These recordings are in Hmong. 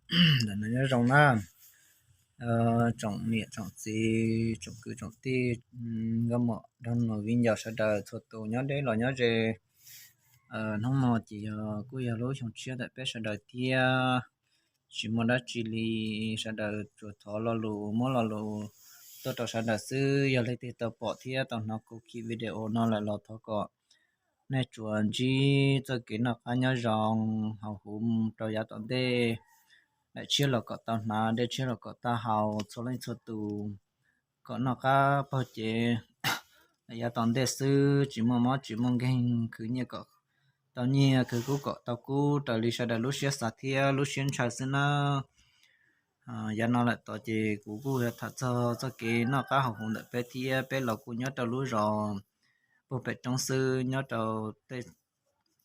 Ntawm no nyob zoo na, tsoom niam tsoom txiv, tsoom kwv tsoom tij, nkauj muam nraug nus viv ncaus sawv daws txhua tus nyob deb los nyob ze. Hnub no ces yog kuj yog lub xyoo tshiab ntawm peb sawv daws thiab, tsis muaj dab tsi li, sawv daws tsuas thov lo lus, muab lo lus tuaj rau sawv daws xwb. Yog leej twg tau pom thiab tau hnov kuv ki video no lawm los thov kom nej tsuas ntsib txoj kev noj qab nyob zoo, haus huv rau yav tom ntej, daim tshiab los kom tau hnav, dej tshiab los kom tau haus, txhua leej txhua tus kom noj qab paug ces yav tom ntej xwb, tsis muaj mob tsis muaj nkeeg, khwv nyiaj kom tau nyiaj, khwv kub kom tau kub raws li sawv daws lub siab xav thiab lub siab ntshaw xwb nawb. Yav no lawm tod ces kuv kuj yuav tham txog txoj kev noj qab haus huv ntawm peb thiab, peb los kuj nyob rau lub zos puag pem roob xwb, nyob rau tej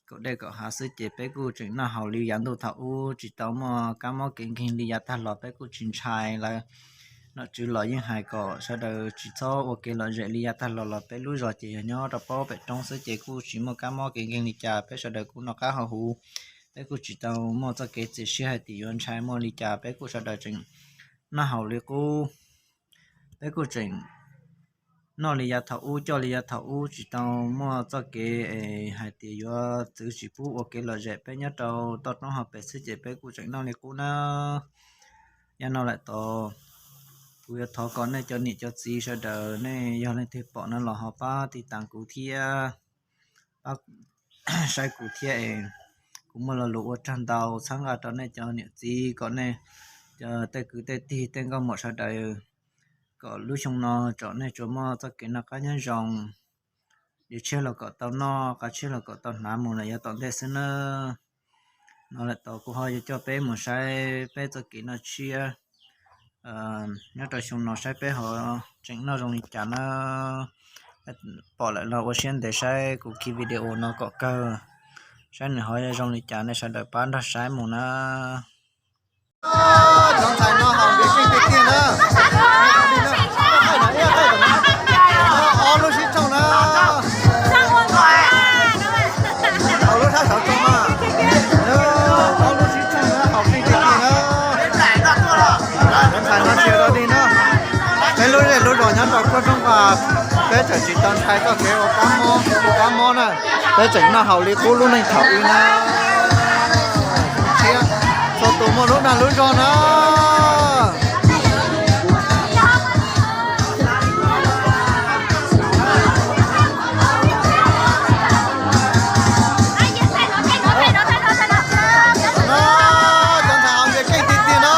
kaum dej kaum hav xwb ces peb kuj tseem noj haus li yav ntuj thaum ub, tsis tau muaj kab mob kev nkeeg li yav tag los, peb kuj tsis ntshai lawm. Nom tswv los yeej hais kom sawv daws tsis txhob ua kev lom zem li yav tag los, los peb lub zos ces yog nyob rau puag pem roob xwb ces kuj tsis muaj kab mob kev nkeeg li cas, peb sawv daws kuj noj qab haus huv, peb kuj tsis tau muaj txoj kev txias siab hais tias yuav ntshai muaj li cas, peb kuj sawv daws tseem noj haus li qub. Peb kuj tseem noj li yav thaum ub, coj li yav thaum ub, tsis tau muaj txoj kev es hais tias yuav txwv tsis pub ua kev lom zem. Peb nyob rau toj roob hauv pes xwb ces peb kuj tseem noj li qub na. Yav no lawm tod, kuv yuav thov kom nej cov niam cov txiv sawv daws, nej yog leej twg pom no los ho pab tiv tas kuv thiab, pab saib kuv thiab es kuv muaj lo lus ua rag ntau txhawb nqa rau nej cov niam txiv, kom nej cov tej kwv tej tij tej nkauj muam sawv daws, kom lub xyoo no tsom nej tsuas muaj txoj kev noj qab nyob zoo, dej tshiab los kom tau noj, qab tshiab los kom tau hnav mus lawm yav tom ntej xwb nawb. No lawm tod kuv ho yuav coj peb mus saib peb txoj kev noj tshiab nyob rau xyoo no saib peb ho tseem noj zoo li cas na. Pom lawm los ua siab ntev saib kuv ki video no kom kawg, saib nws ho zoo li cas, nej sawv daws pab nrog saib mus na. Cov ntxhais no haus npias keej tiag tiag na. Ob lub sib tshooj na. Haus lub sab saud tso mas. Ob lub sib tshooj na, haus keej tiag tiag na. Cov ntxhais no tsis yog dog dig na. Peb lub zej lub zos nyob rau puag roob, peb txawm tsis tau ntshai txoj kev ua kab mob, kab mob na. Peb tseem noj haus li qub lub neej thaum ub na. Txhua tus muaj lub dag lub zog na. Cov ntxhais haus npias keej tiag tiag na.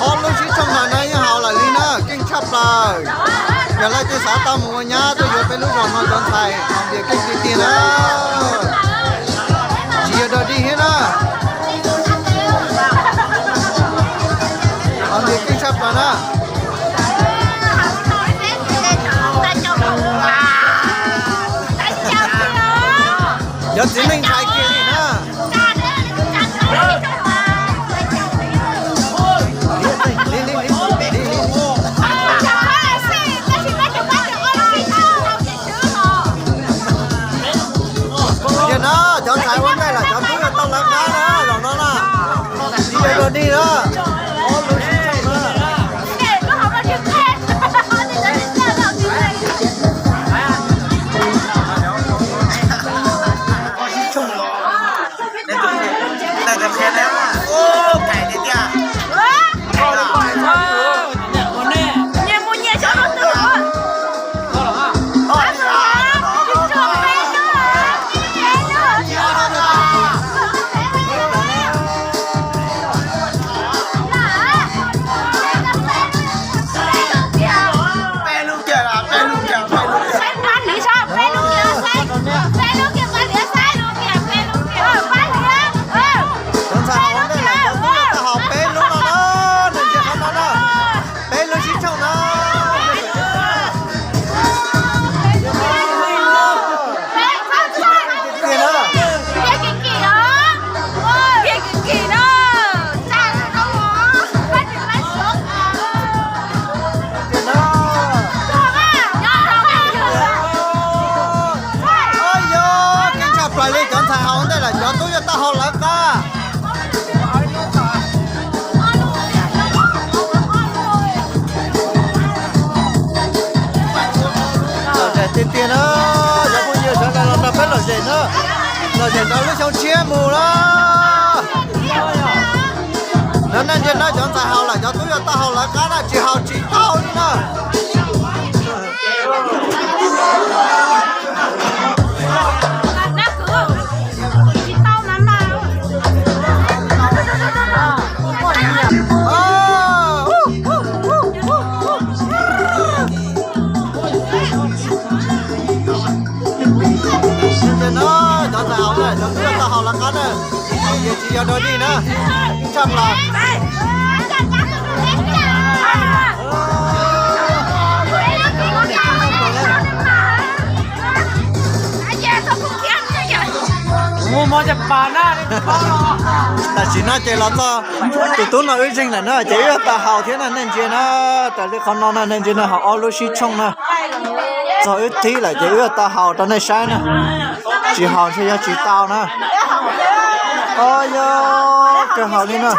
Ob lub sib tshooj no na yeej haus lawm li na, keej tshaj plaws. Yog leej twg xav tau mus ua nyab tuaj yuav peb lub zos no cov ntxhais haus npias keej tiag tiag na. Tsis yog dog dig thiab na. Haus npias keej tshaj plaws na. Cov txiv neej ntshai kiag li na. Tiag na, cov ntxhais ua ntej lawm cov tub yuav tau lawv qab na, zaum no na. Tsis yog dog dig na. Lom zem rau lub xyoo tshiab mus na. Cov neeg ntsia no cov ntxhais haus lawm, cov tub yuav tau haus lawv qab na, tsis haus tsis tau li na. Cov ntxhais haus na, cov tub yuav tau haus lawv qab na, ces tsis yog dog dig na, tshaj plaws. Tam sim no ces los txog tus tub no wb zeeg lawm na, ces wb yuav tau haus thiab na, nej ntsia na. Raws li qhov no na, nej ntsia na, haus ob lub sib tshooj na. Txog wb thib lawm ces wb yuav tau haus rau nej saib na. Tsis haus ntshe yog tsis tau na. Os, yog kawg haus li na.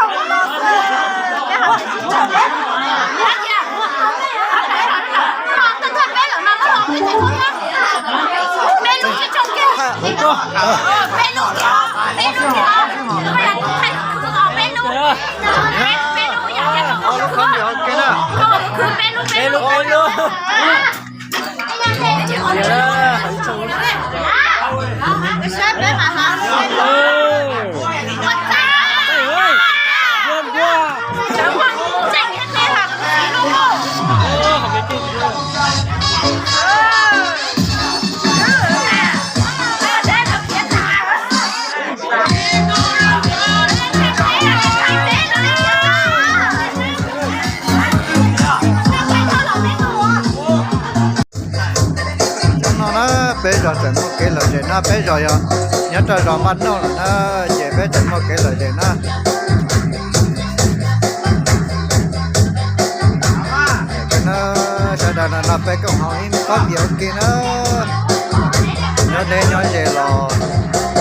Peb lub, peb lub. No na, peb zos tseem muaj kev lom zem na, peb zos yog nyob rau zos Npaj Noj lawm na, ces peb tseem muaj kev lom zem na. Sawv daws no peb koom haus ib qho npias ua ke na. Nyob deb nyob ze los,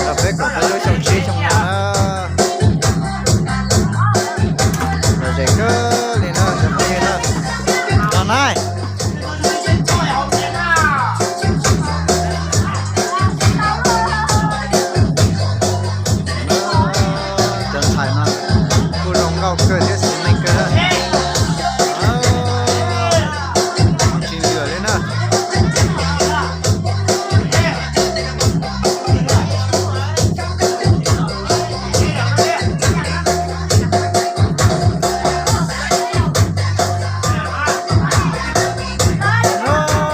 los peb koom peb lub xyoo tshiab xyoo no na. Lom zem kawg li na cov phooj ywg na. No na, cov ntxhais no kuj zoo nkauj kawg thiab xim neej kawg. Tsis lwm li na.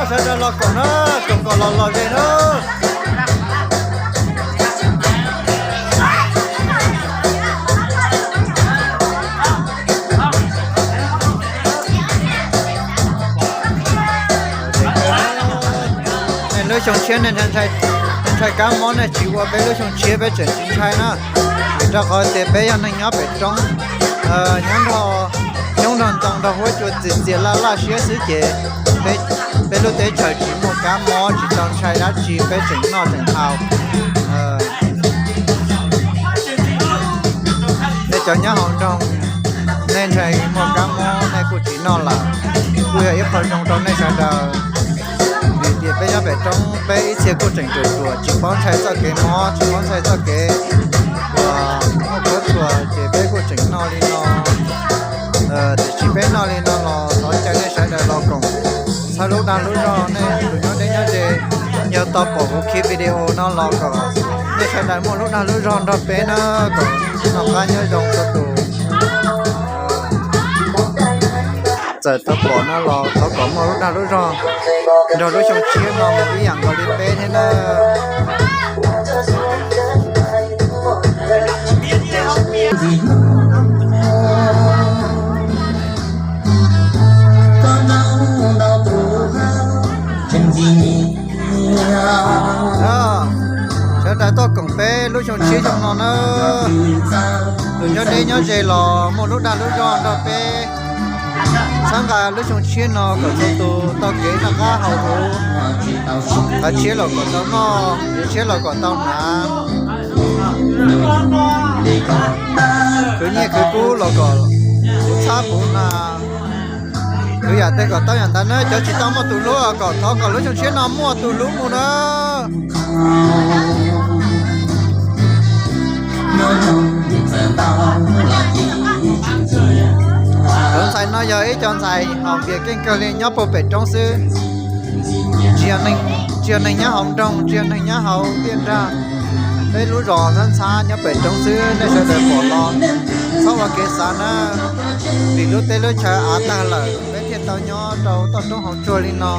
Sawv daws los koom na, koom kom los lom zem na. Nej lub xyoo tshiab nej ntshai kab mob, nej tsis ua peb lub xyoo tshiab peb tseem tsis ntshai na. Vim rau qhov tias peb yog neeg nyob pem roob, nyob nrog xyoob nrog ntoo nrog huab cua txias txias laj laj siab xwb ces peb lub teb chaws tsis muaj kab mob tsis tau ntshai dab tsi, peb tseem noj tseem haus. Nej cov nyob hauv nroog, nej ntshai muaj kab mob nej kuj tsis noj lawm, kuj yog ib qho zoo rau nej sawv daws. Vim tias peb nyob pem roob peb ib txhia kuj tseem ruam ruam tsis paub ntshai txoj kev mob tsis paub ntshai txoj kev uas muaj kab txuas ces peb kuj tseem noj li no. Tiam sis peb noj li no los thov caw nej sawv daws los koom txhawb lub dag lub zog, nej tus nyob deb nyob ze yog tau pom kuv clip video no los kom nej sawv daws muaj lub dag lub zog nrog peb na, kom noj qab nyob zoo rau tus txawm tau pom no los thov kom muaj lub dag lub zog nrog lub xyoo tshiab no mus ib yam nkaus li peb thiab na. Sawv daws tuaj koom peb lub xyoo tshiab xyoo no na. Tus nyob deb nyob ze los muaj lub dag lub zog nrog peb txhawb nqa lub xyoo tshiab no kom txhua tus tau kev noj qab haus huv, qhov tshiab los kom tau noj, tshiab los kom tau hnav, khwv nyiaj khwv kub los kom puv txhab puv na, khwv yam twg kom tau yam ntawd na. Cov tsis tau muaj tus hlub kom thov kom lub xyoo tshiab no muaj tus hlub mus na. Cov ntxhais haus npias keej kawg li nyob puag pem roob xwb. Tsis yog neeg nyob hauv nroog, tsis yog neeg nyob hauv tiaj nrag. Peb lub zos ntxhab ntxhab nyob pem roob xwb, nej sawv daws pom los txhob ua kev xav na, vim lub teb lub chaw av tag lawm peb thiaj tau nyob rau toj roob hauv tsuag li no.